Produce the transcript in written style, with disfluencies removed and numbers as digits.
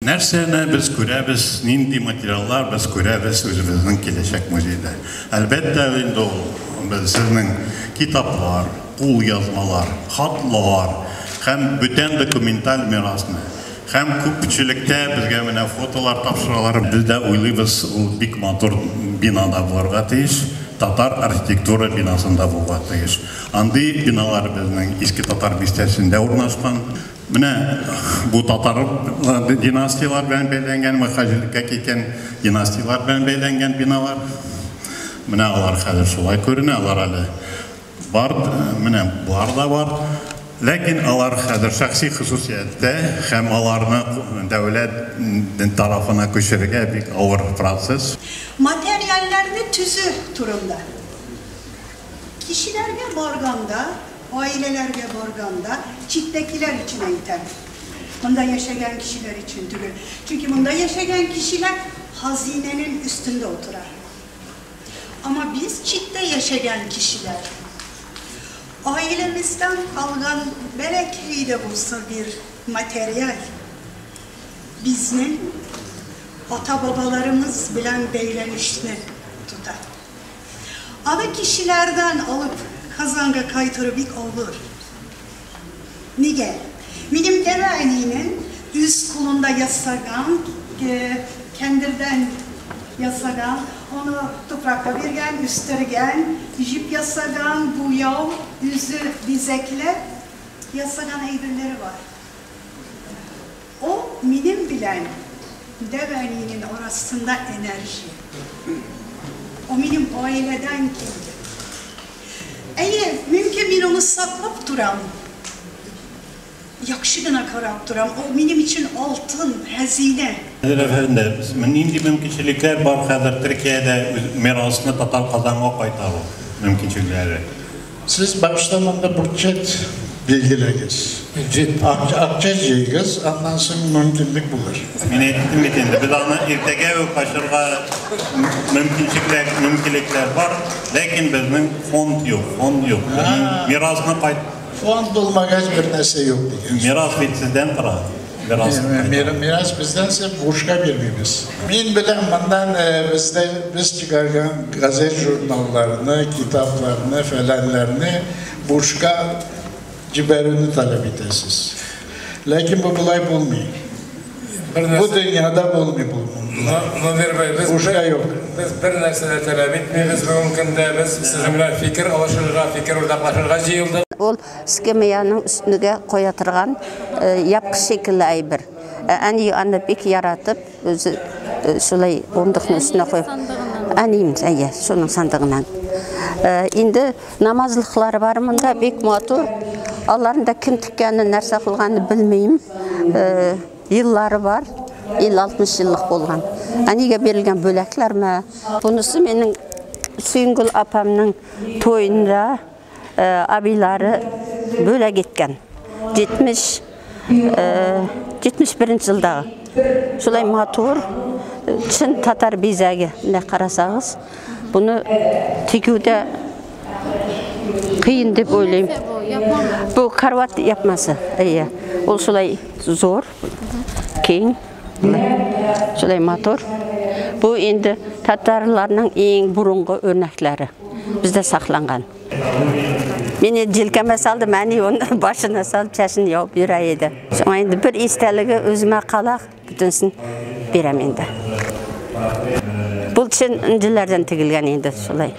Нәрсәне без күрәбез, нинди материаллар без күрәбез үзебезнең киләчәк музейда? Әлбәттә, инде ул безнең китаплар, кулъязмалар, хатлар һәм бүтән документаль мирасны. Һәм күпчелектә безгә менә фотолар тапшыралар. Без дә уйлыйбыз, ул бик матур бинада булырга тиеш, татар архитектура бинасында булырга тиеш. Андый биналар безнең Иске Татар бистәсендә урнашкан. Менә бу татар династияләр белән бәйләнгән, мөхаҗирлеккә киткән династияләр белән бәйләнгән биналар. Менә алар хәзер шулай күренә, алар әле бар, менә болар да бар. Ләкин алар хәзер шәхси хосусияттә һәм аларны дәүләт тарафына күчерергә бик авыр процесс. Материалларны төзү турында. Кешеләргә барганда, аиләләргә барганда читтәкиләр өчен әйтәм. Монда яшәгән кешеләр өчен түгел. Чөнки монда яшәгән кешеләр хазинәнең өстендә утыра. Ama biz çitte yaşayan kişiler, ailemizden kalgan belki de olsa bir materyal, biznin ata babalarımız bilen beylenişini tutar. Ana kişilerden alıp kazanga kaytarı bir olur. Niye? Benim deveğinin üst kolunda yasagan, kendirden yasagan, onu toprakta birgen, üstürgen, jip yasagan, buyav, yüzü bizekle yasagan eybirleri var. O benim bilen deveğinin orasında enerji. O benim aileden geldi. Eğer mümkün ben onu saklap duram, yakışığına karap duram, o benim için altın, hazine. Efendim, нинди мөмкинчелекләр бар хәзер Төркиядә мирасны татар Казанга кайтару мөмкинчелекләре? Siz başta монда budget belgilәгез. Бюджет. Акча җыйгыз, аннан соң мөмкинлек булыр. Мин әйттем бит инде, без аны иртәгә үк ачырга мөмкинлекләр бар, ләкин безнең фонд юк, фонд юк. Мирасны кайт. Фонд булмагач бер нәрсә юк дигән. Мирас бит сездән тора. Мирас бездәнсә бушка бирмибез. Мин беләм, моннан бездә без чыгарган газет журналларны, китапларны, фәләннәрне бушка җибәрүне таләп итәсез. Ләкин бу болай булмый. Бу дөньяда булмый бу. Мөнир бәй, без бушка юк. Без бер нәрсә дә таләп итмибез бүгенге көндә. Без сезнең белән фикер алышырга, фикер уртаклашырга җыелдык. Ул скамьяның өстенә куя торган япкы шикелле әйбер. Әни аны бик яратып, үзе шулай урындыкның өстенә куеп. Әнием, әйе, шуның сандыгыннан. Инде намазлыклары бар монда, бик матур. Аларны да кем теккәнен, нәрсә кылганын белмим. Еллары бар, 50-60 еллык булган. Әнигә бирелгән бүләкләрме? Бунысы минем Сөенгөл апамның туенда абилары бүләк иткән. 71 елдагы. Шулай матур, чын татар бизәге. Менә карасагыз, буны тегүдә кыен дип уйлыйм. Бу карават япмасы, әйе. Ул шулай зур, киң, шулай матур. Бу инде татарларның иң борынгы үрнәкләре бездә сакланган. Мин җилкәмә салдым, әни оны башына салып, чәчен ябып йөрә иде. Шуңа инде бер истәлеге үземә кала, бөтенсен бирәм инде. Бу чын инҗиләрдән тегелгән инде шулай.